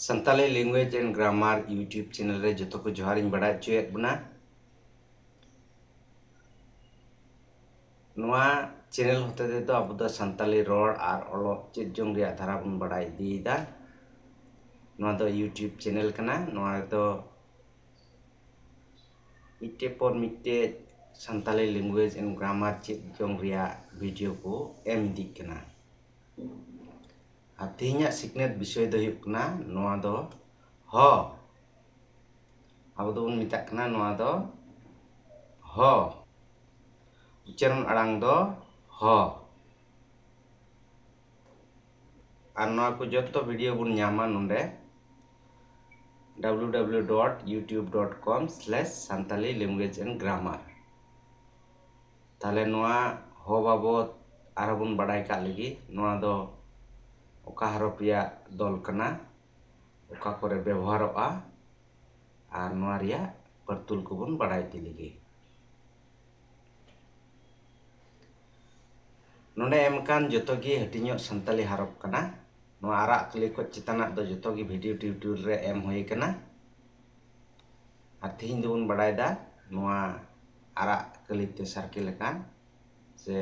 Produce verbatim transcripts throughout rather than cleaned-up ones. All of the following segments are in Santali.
Santali Language and Grammar YouTube channel ᱨᱮ ᱡᱚᱛᱚ ᱠᱚ ᱡᱚᱦᱟᱨ ᱤᱧ ᱵᱟᱲᱟᱭ ᱦᱚᱪᱚᱭᱮᱫ ᱵᱚᱱᱟ᱾ ᱱᱚᱣᱟ channel ᱦᱚᱛᱮ ᱛᱮᱫᱚ ᱟᱵᱚ ᱫᱚ ᱥᱟᱱᱛᱟᱞᱤ ᱨᱚᱲ ᱟᱨ ᱚᱞᱚᱜ ᱪᱮᱫ ᱡᱚᱝ ᱨᱮᱭᱟᱜ ᱫᱷᱟᱨᱟ ᱵᱚᱱ ᱵᱟᱲᱟᱭ ᱤᱫᱤᱭᱮᱫᱟ᱾ ᱱᱚᱣᱟ ᱫᱚ YouTube channel ᱠᱟᱱᱟ᱾ ᱱᱚᱣᱟ ᱨᱮᱫᱚ ᱢᱤᱫᱴᱮᱡ ᱯᱚᱨ ᱢᱤᱫᱴᱮᱡ ᱥᱟᱱᱛᱟᱞᱤ language and grammar ᱪᱮᱫ ᱡᱚᱝ ᱨᱮᱭᱟᱜ video ᱠᱚ ᱮᱢ ᱤᱫᱤᱜ ᱠᱟᱱᱟ᱾ ᱟᱨ ᱛᱮᱦᱮᱧᱟᱜ ᱥᱤᱠᱷᱱᱟᱹᱛ ᱵᱤᱥᱚᱭ ᱫᱚ ᱦᱩᱭᱩᱜ ᱠᱟᱱᱟ, ᱱᱚᱣᱟ ᱫᱚ ᱦᱚ᱾ ᱟᱵᱚ ᱫᱚᱵᱚᱱ ᱢᱮᱛᱟᱜ ᱠᱟᱱᱟ ᱱᱚᱣᱟ ᱫᱚ ᱦᱚ᱾ ᱩᱪᱪᱟᱨᱚᱱ ᱟᱲᱟᱝ ᱫᱚ ᱦᱚ᱾ ᱟᱨ ᱱᱚᱣᱟ ᱠᱚ ᱡᱚᱛᱚ video ᱵᱚᱱ ᱧᱟᱢᱟ ᱱᱚᱰᱮ, www.youtube.com/santali language and grammar᱾ ᱛᱟᱦᱞᱮ ᱱᱚᱣᱟ ᱦᱚ ᱵᱟᱵᱚᱫ ᱟᱨᱦᱚᱸ ᱵᱚᱱ ᱵᱟᱰᱟᱭ ᱠᱟᱜ ᱞᱮᱜᱮ᱾ ᱱᱚᱣᱟ ᱫᱚ ᱚᱠᱟ ᱦᱚᱨᱚᱯ ᱨᱮᱭᱟᱜ ᱫᱚᱞ ᱠᱟᱱᱟ, ᱚᱠᱟ ᱠᱚᱨᱮ ᱵᱮᱵᱚᱦᱟᱨᱚᱜᱼᱟ, ᱟᱨ ᱱᱚᱣᱟ ᱨᱮᱭᱟᱜ ᱯᱟᱹᱨᱛᱩᱞ ᱠᱚᱵᱚᱱ ᱵᱟᱰᱟᱭ ᱤᱫᱤ ᱞᱮᱜᱮ᱾ ᱱᱚᱰᱮ ᱮᱢ ᱟᱠᱟᱱ ᱡᱚᱛᱚ ᱜᱮ ᱦᱟᱹᱴᱤᱧᱚᱜ ᱥᱟᱱᱛᱟᱞᱤ ᱦᱚᱨᱚᱯ ᱠᱟᱱᱟ᱾ ᱱᱚᱣᱟ ᱟᱨᱟᱜ ᱠᱟᱹᱞᱤ ᱠᱷᱚᱱ ᱪᱮᱛᱟᱱᱟᱜ ᱫᱚ ᱡᱚᱛᱚ ᱜᱮ video tutorial ᱨᱮ ᱮᱢ ᱦᱩᱭ ᱟᱠᱟᱱᱟ᱾ ᱟᱨ ᱛᱮᱦᱮᱧ ᱫᱚᱵᱚᱱ ᱵᱟᱰᱟᱭ ᱫᱟ ᱱᱚᱣᱟ ᱟᱨᱟᱜ ᱠᱟᱹᱞᱤ ᱛᱮ circle ᱟᱠᱟᱱ ᱥᱮ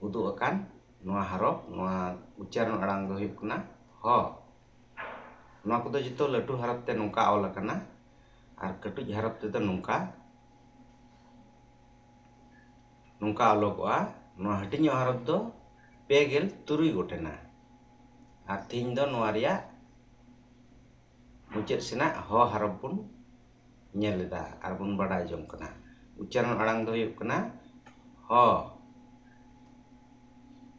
ᱩᱫᱩᱜ ᱟᱠᱟᱱ ᱱᱚᱣᱟ ᱦᱚᱨᱚᱯ, ᱱᱚᱣᱟ ᱩᱪᱪᱟᱨᱚᱱ ᱟᱲᱟᱝ ᱫᱚ ᱦᱩᱭᱩᱜ ᱠᱟᱱᱟ ᱦᱚ᱾ ᱱᱚᱣᱟ ᱠᱚᱫᱚ ᱡᱚᱛᱚ ᱞᱟᱹᱴᱩ ᱦᱚᱨᱚᱯ ᱛᱮ ᱱᱚᱝᱠᱟ ᱚᱞ ᱟᱠᱟᱱᱟ, ᱟᱨ ᱠᱟᱹᱴᱤᱡ ᱦᱚᱨᱚᱯ ᱛᱮᱫᱚ ᱱᱚᱝᱠᱟ, ᱱᱚᱝᱠᱟ ᱚᱞᱚᱜᱚᱜᱼᱟ᱾ ᱱᱚᱣᱟ ᱦᱟᱹᱴᱤᱧᱚᱜ ᱦᱚᱨᱚᱯ ᱫᱚ ᱯᱮ ᱜᱮᱞ ᱛᱩᱨᱩᱭ ᱜᱚᱴᱮᱱᱟ᱾ ᱟᱨ ᱛᱮᱦᱮᱧ ᱫᱚ ᱱᱚᱣᱟ ᱨᱮᱭᱟᱜ ᱢᱩᱪᱟᱹᱫ ᱥᱮᱱᱟᱜ ᱦᱚ ᱦᱚᱨᱚᱯ ᱵᱚᱱ ᱧᱮᱞ ᱮᱫᱟ ᱟᱨ ᱵᱚᱱ ᱵᱟᱰᱟᱭ ᱡᱚᱝ ᱠᱟᱱᱟ᱾ ᱩᱪᱪᱟᱨᱚᱱ ᱟᱲᱟᱝ ᱫᱚ ᱦᱩᱭᱩᱜ ᱠᱟᱱᱟ ᱦᱚ᱾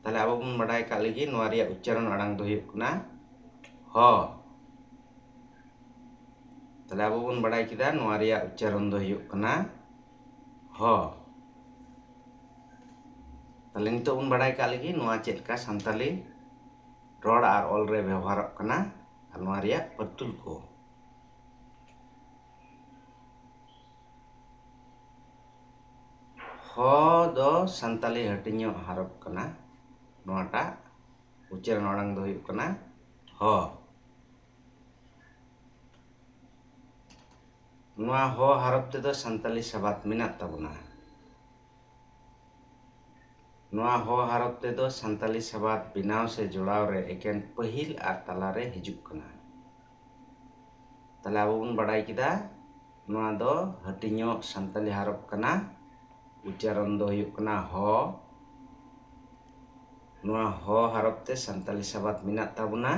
ᱛᱟᱦᱞᱮ ᱟᱵᱚ ᱵᱚᱱ ᱵᱟᱰᱟᱭ ᱠᱟᱜ ᱞᱮᱜᱮ, ᱱᱚᱣᱟ ᱨᱮᱭᱟᱜ ᱩᱪᱪᱟᱨᱚᱱ ᱟᱲᱟᱝ ᱫᱚ ᱦᱩᱭᱩᱜ ᱠᱟᱱᱟ ᱦᱚ᱾ ᱛᱟᱦᱞᱮ ᱟᱵᱚ ᱵᱚᱱ ᱵᱟᱰᱟᱭ ᱠᱮᱫᱟ, ᱱᱚᱣᱟ ᱨᱮᱭᱟᱜ ᱩᱪᱪᱟᱨᱚᱱ ᱫᱚ ᱦᱩᱭᱩᱜ ᱠᱟᱱᱟ ᱦᱚ᱾ ᱛᱟᱦᱞᱮ ᱱᱤᱛᱚᱜ ᱵᱚᱱ ᱵᱟᱰᱟᱭ ᱠᱟᱜ ᱞᱮᱜᱮ, ᱱᱚᱣᱟ ᱪᱮᱫ ᱞᱮᱠᱟ ᱥᱟᱱᱛᱟᱞᱤ ᱨᱚᱲ ᱟᱨ ᱚᱞ ᱨᱮ ᱵᱮᱣᱦᱟᱨᱚᱜ ᱠᱟᱱᱟ ᱟᱨ ᱱᱚᱣᱟ ᱨᱮᱭᱟᱜ ᱯᱟᱹᱨᱛᱩᱞ ᱠᱚ᱾ ᱦᱚ ᱫᱚ ᱥᱟᱱᱛᱟᱞᱤ ᱦᱟᱹᱴᱤᱧᱚᱜ ᱦᱚᱨᱚᱯ ᱠᱟᱱᱟ᱾ ᱱᱚᱣᱟᱴᱟᱜ ᱩᱪᱪᱟᱨᱚᱱ ᱟᱲᱟᱝ ᱫᱚ ᱦᱩᱭᱩᱜ ᱠᱟᱱᱟ ᱦᱚ᱾ ᱱᱚᱣᱟ ᱦᱚ ᱦᱟᱨᱚᱯ ᱛᱮᱫᱚ ᱥᱟᱱᱛᱟᱞᱤ ᱥᱟᱵᱟᱫ ᱢᱮᱱᱟᱜ ᱛᱟᱵᱚᱱᱟ᱾ ᱱᱚᱣᱟ ᱦᱚ ᱦᱟᱨᱚᱯ ᱛᱮᱫᱚ ᱥᱟᱱᱛᱟᱞᱤ ᱥᱟᱵᱟᱫ ᱵᱮᱱᱟᱣ ᱥᱮ ᱡᱚᱲᱟᱣ ᱨᱮ ᱮᱠᱮᱱ ᱯᱟᱹᱦᱤᱞ ᱟᱨ ᱛᱟᱞᱟᱨᱮ ᱦᱤᱡᱩᱜ ᱠᱟᱱᱟ᱾ ᱛᱟᱦᱞᱮ ᱟᱵᱚ ᱵᱚᱱ ᱵᱟᱰᱟᱭ ᱠᱮᱫᱟ, ᱱᱚᱣᱟ ᱫᱚ ᱦᱟᱹᱴᱤᱧᱚᱜ ᱥᱟᱱᱛᱟᱞᱤ ᱦᱟᱨᱚᱯ ᱠᱟᱱᱟ᱾ ᱩᱪᱪᱟᱨᱚᱱ ᱫᱚ ᱦᱩᱭᱩᱜ ᱠᱟᱱᱟ ᱦᱚ᱾ ᱱᱚᱣᱟ ᱦᱚ ᱦᱟᱨᱚᱯ ᱛᱮ ᱥᱟᱱᱛᱟᱞᱤ ᱥᱟᱵᱟᱫ ᱢᱮᱱᱟᱜ ᱛᱟᱵᱚᱱᱟ᱾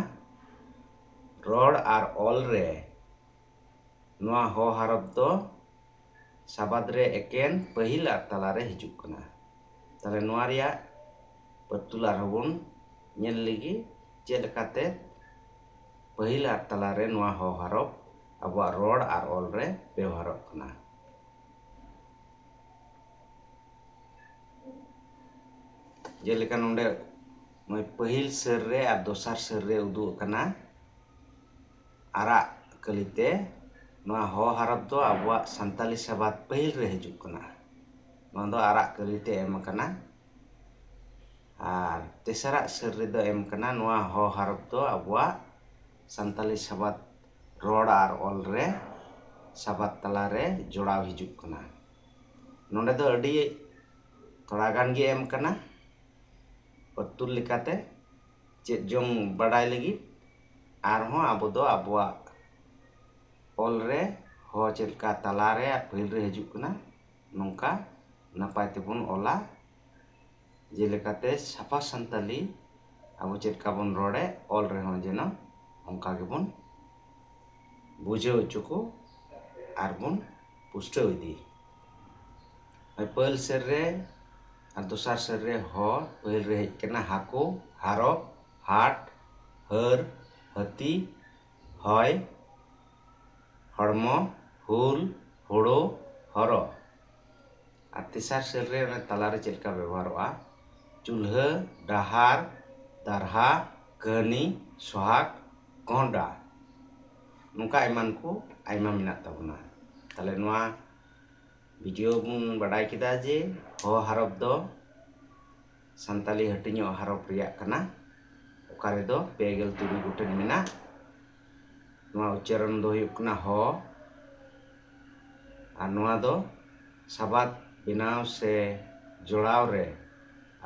ᱨᱚᱲ ᱟᱨ ᱚᱞ ᱨᱮ ᱱᱚᱣᱟ ᱦᱚ ᱦᱟᱨᱚᱯ ᱫᱚ ᱥᱟᱵᱟᱫ ᱨᱮ ᱮᱠᱮᱱ ᱯᱟᱹᱦᱤᱞ ᱟᱨ ᱛᱟᱞᱟᱨᱮ ᱦᱤᱡᱩᱜ ᱠᱟᱱᱟ᱾ ᱛᱟᱦᱞᱮ ᱱᱚᱣᱟ ᱨᱮᱭᱟᱜ ᱯᱟᱹᱛᱩᱞ ᱟᱨᱦᱚᱸ ᱵᱚᱱ ᱧᱮᱞ ᱞᱮᱜᱮ, ᱪᱮᱫ ᱞᱮᱠᱟᱛᱮ ᱯᱟᱹᱦᱤᱞ ᱟᱨ ᱛᱟᱞᱟᱨᱮ ᱱᱚᱣᱟ ᱦᱚ ᱦᱟᱨᱚᱯ ᱟᱵᱚᱣᱟᱜ ᱨᱚᱲ ᱟᱨ ᱚᱞ ᱨᱮ ᱵᱮᱣᱦᱟᱨᱚᱜ ᱠᱟᱱᱟ᱾ ᱡᱮᱞᱮᱠᱟ ᱱᱚᱰᱮ ᱱᱚᱜᱼᱚᱭ ᱯᱟᱹᱦᱤᱞ ᱥᱟᱹᱨ ᱨᱮ ᱟᱨ ᱫᱚᱥᱟᱨ ᱥᱟᱹᱨ ᱨᱮ ᱩᱫᱩᱜ ᱟᱠᱟᱱᱟ ᱟᱨᱟᱜ ᱠᱟᱹᱞᱤᱛᱮ᱾ ᱱᱚᱣᱟ ᱦᱚ ᱦᱟᱨᱚᱯ ᱫᱚ ᱟᱵᱚᱣᱟᱜ ᱥᱟᱱᱛᱟᱞᱤ ᱥᱟᱵᱟᱫ ᱯᱟᱹᱦᱤᱞ ᱨᱮ ᱦᱤᱡᱩᱜ ᱠᱟᱱᱟ᱾ ᱱᱚᱣᱟ ᱫᱚ ᱟᱨᱟᱜ ᱠᱟᱹᱞᱤᱛᱮ ᱮᱢ ᱟᱠᱟᱱᱟ᱾ ᱟᱨ ᱛᱮᱥᱟᱨᱟᱜ ᱥᱟᱹᱨ ᱨᱮᱫᱚ ᱮᱢ ᱠᱟᱱᱟ, ᱱᱚᱣᱟ ᱦᱚ ᱦᱟᱨᱚᱯ ᱫᱚ ᱟᱵᱚᱣᱟᱜ ᱥᱟᱱᱛᱟᱞᱤ ᱥᱟᱵᱟᱫ ᱨᱚᱲ ᱟᱨ ᱚᱞ ᱨᱮ ᱥᱟᱵᱟᱫ ᱛᱟᱞᱟᱨᱮ ᱡᱚᱲᱟᱣ ᱦᱤᱡᱩᱜ ᱠᱟᱱᱟ᱾ ᱱᱚᱰᱮ ᱫᱚ ᱟᱹᱰᱤ ᱛᱷᱚᱲᱟ ᱜᱟᱱ ᱜᱮ ᱮᱢ ᱠᱟᱱᱟ᱾ ᱯᱟᱹᱛᱩᱞ ᱞᱮᱠᱟᱛᱮ ᱪᱮᱫ ᱡᱚᱝ ᱵᱟᱰᱟᱭ ᱞᱟᱹᱜᱤᱫ ᱟᱨᱦᱚᱸ ᱟᱵᱚ ᱫᱚ ᱟᱵᱚᱣᱟᱜ ᱚᱞ ᱨᱮ ᱦᱚ ᱪᱮᱫ ᱞᱮᱠᱟ ᱛᱟᱞᱟᱨᱮ ᱟᱨ ᱯᱟᱹᱦᱤᱞ ᱨᱮ ᱦᱤᱡᱩᱜ ᱠᱟᱱᱟ, ᱱᱚᱝᱠᱟ ᱱᱟᱯᱟᱭ ᱛᱮᱵᱚᱱ ᱚᱞᱟ᱾ ᱡᱮᱞᱮᱠᱟᱛᱮ ᱥᱟᱯᱷᱟ ᱥᱟᱱᱛᱟᱞᱤ ᱟᱵᱚ ᱪᱮᱫ ᱞᱮᱠᱟ ᱵᱚᱱ ᱨᱚᱲᱮᱫ, ᱚᱞ ᱨᱮᱦᱚᱸ ᱡᱮᱱᱚ ᱚᱱᱠᱟ ᱜᱮᱵᱚᱱ ᱵᱩᱡᱷᱟᱹᱣ ᱦᱚᱪᱚ ᱠᱚ ᱟᱨ ᱵᱚᱱ ᱯᱩᱥᱴᱟᱹᱣ ᱤᱫᱤ᱾ ᱯᱟᱹᱦᱤᱞ ᱥᱮᱨ ᱨᱮ ᱟᱨ ᱫᱚᱥᱟᱨ ᱥᱮᱨ ᱨᱮ ᱦᱚ, ᱯᱟᱹᱦᱤᱞ ᱨᱮ ᱦᱮᱡ ᱠᱟᱱᱟ ᱦᱟᱹᱠᱩ, ᱦᱟᱨᱚᱯ, ᱦᱟᱴ, ᱦᱟᱹᱨ, ᱦᱟᱹᱛᱤ, ᱦᱚᱭ, ᱦᱚᱲᱢᱚ, ᱦᱩᱞ, ᱦᱳᱲᱳ, ᱦᱚᱨᱚ᱾ ᱟᱨ ᱛᱮᱥᱟᱨ ᱥᱮᱨ ᱨᱮ ᱚᱱᱟ ᱛᱟᱞᱟᱨᱮ ᱪᱮᱫ ᱞᱮᱠᱟ ᱵᱮᱵᱚᱦᱟᱨᱚᱜᱼᱟ? ᱪᱩᱞᱦᱟᱹ, ᱰᱟᱦᱟᱨ, ᱫᱟᱨᱦᱟ, ᱠᱟᱹᱦᱱᱤ, ᱥᱚᱦᱟᱜᱽ, ᱠᱚᱸᱦᱰᱟ, ᱱᱚᱝᱠᱟ ᱮᱢᱟᱱ ᱠᱚ ᱟᱭᱢᱟ ᱢᱮᱱᱟᱜ ᱛᱟᱵᱚᱱᱟ᱾ ᱛᱟᱦᱞᱮ ᱱᱚᱣᱟ ᱵᱷᱤᱰᱤᱭᱳ ᱵᱚᱱ ᱵᱟᱰᱟᱭ ᱠᱮᱫᱟ ᱡᱮ ᱦᱚ ᱦᱟᱨᱚᱯ ᱫᱚ ᱥᱟᱱᱛᱟᱞᱤ ᱦᱟᱹᱴᱤᱧᱚᱜ ᱦᱟᱨᱚᱯ ᱨᱮᱭᱟᱜ ᱠᱟᱱᱟ, ᱚᱠᱟ ᱨᱮᱫᱚ ᱯᱮ ᱜᱮᱞ ᱛᱩᱨᱩᱭ ᱜᱚᱴᱮᱱ ᱢᱮᱱᱟᱜ᱾ ᱱᱚᱣᱟ ᱩᱪᱪᱟᱨᱚᱱ ᱫᱚ ᱦᱩᱭᱩᱜ ᱠᱟᱱᱟ ᱦᱚ, ᱟᱨ ᱱᱚᱣᱟ ᱫᱚ ᱥᱟᱵᱟᱫ ᱵᱮᱱᱟᱣ ᱥᱮ ᱡᱚᱲᱟᱣ ᱨᱮ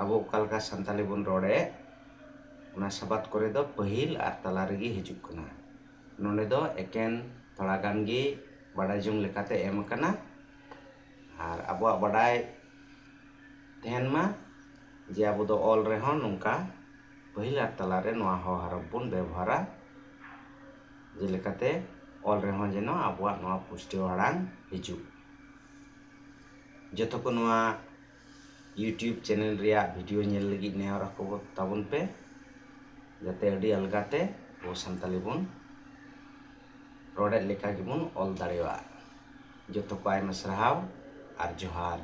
ᱟᱵᱚ ᱚᱠᱟ ᱞᱮᱠᱟ ᱥᱟᱱᱛᱟᱲᱤ ᱵᱚᱱ ᱨᱚᱲᱮᱫ, ᱚᱱᱟ ᱥᱟᱵᱟᱫ ᱠᱚᱨᱮ ᱫᱚ ᱯᱟᱹᱦᱤᱞ ᱟᱨ ᱛᱟᱞᱟ ᱨᱮᱜᱮ ᱦᱤᱡᱩᱜ ᱠᱟᱱᱟ᱾ ᱱᱚᱰᱮ ᱫᱚ ᱮᱠᱮᱱ ᱛᱷᱚᱲᱟ ᱜᱟᱱ ᱜᱮ ᱵᱟᱰᱟᱭ ᱡᱚᱝ ᱞᱮᱠᱟᱛᱮ ᱮᱢ ᱟᱠᱟᱱᱟ᱾ ᱟᱨ ᱟᱵᱚᱣᱟᱜ ᱵᱟᱰᱟᱭ ᱛᱟᱦᱮᱱ ᱢᱟ ᱡᱮ ᱟᱵᱚ ᱫᱚ ᱚᱞ ᱨᱮᱦᱚᱸ ᱱᱚᱝᱠᱟ ᱯᱟᱹᱦᱤᱞ ᱟᱨ ᱛᱟᱞᱟ ᱨᱮ ᱱᱚᱣᱟ ᱦᱚ ᱦᱚᱨᱚᱯ ᱵᱚᱱ ᱵᱮᱵᱚᱦᱟᱨᱟ, ᱡᱮᱞᱮᱠᱟᱛᱮ ᱚᱞ ᱨᱮᱦᱚᱸ ᱡᱮᱱᱚ ᱟᱵᱚᱣᱟᱜ ᱱᱚᱣᱟ ᱯᱩᱥᱴᱟᱹᱣ ᱟᱲᱟᱝ ᱦᱤᱡᱩᱜ᱾ ᱡᱚᱛᱚ ᱠᱚ ᱱᱚᱣᱟ YouTube ᱪᱮᱱᱮᱞ ᱨᱮᱭᱟᱜ ᱵᱷᱤᱰᱤᱭᱳ ᱧᱮᱞ ᱞᱟᱹᱜᱤᱫ ᱱᱮᱦᱚᱨ ᱟᱠᱚ ᱛᱟᱵᱚᱱ ᱯᱮ, ᱡᱟᱛᱮ ᱟᱹᱰᱤ ᱟᱞᱜᱟ ᱛᱮ ᱟᱵᱚ ᱥᱟᱱᱛᱟᱲᱤ ᱵᱚᱱ ᱨᱚᱲᱮᱫ ᱞᱮᱠᱟ ᱜᱮᱵᱚᱱ ᱚᱞ ᱫᱟᱲᱮᱭᱟᱜᱼᱟ᱾ ᱡᱚᱛᱚ ᱠᱚ ᱟᱭᱢᱟ ᱥᱟᱨᱦᱟᱣ ᱟᱨ ᱡᱚᱦᱟᱨ᱾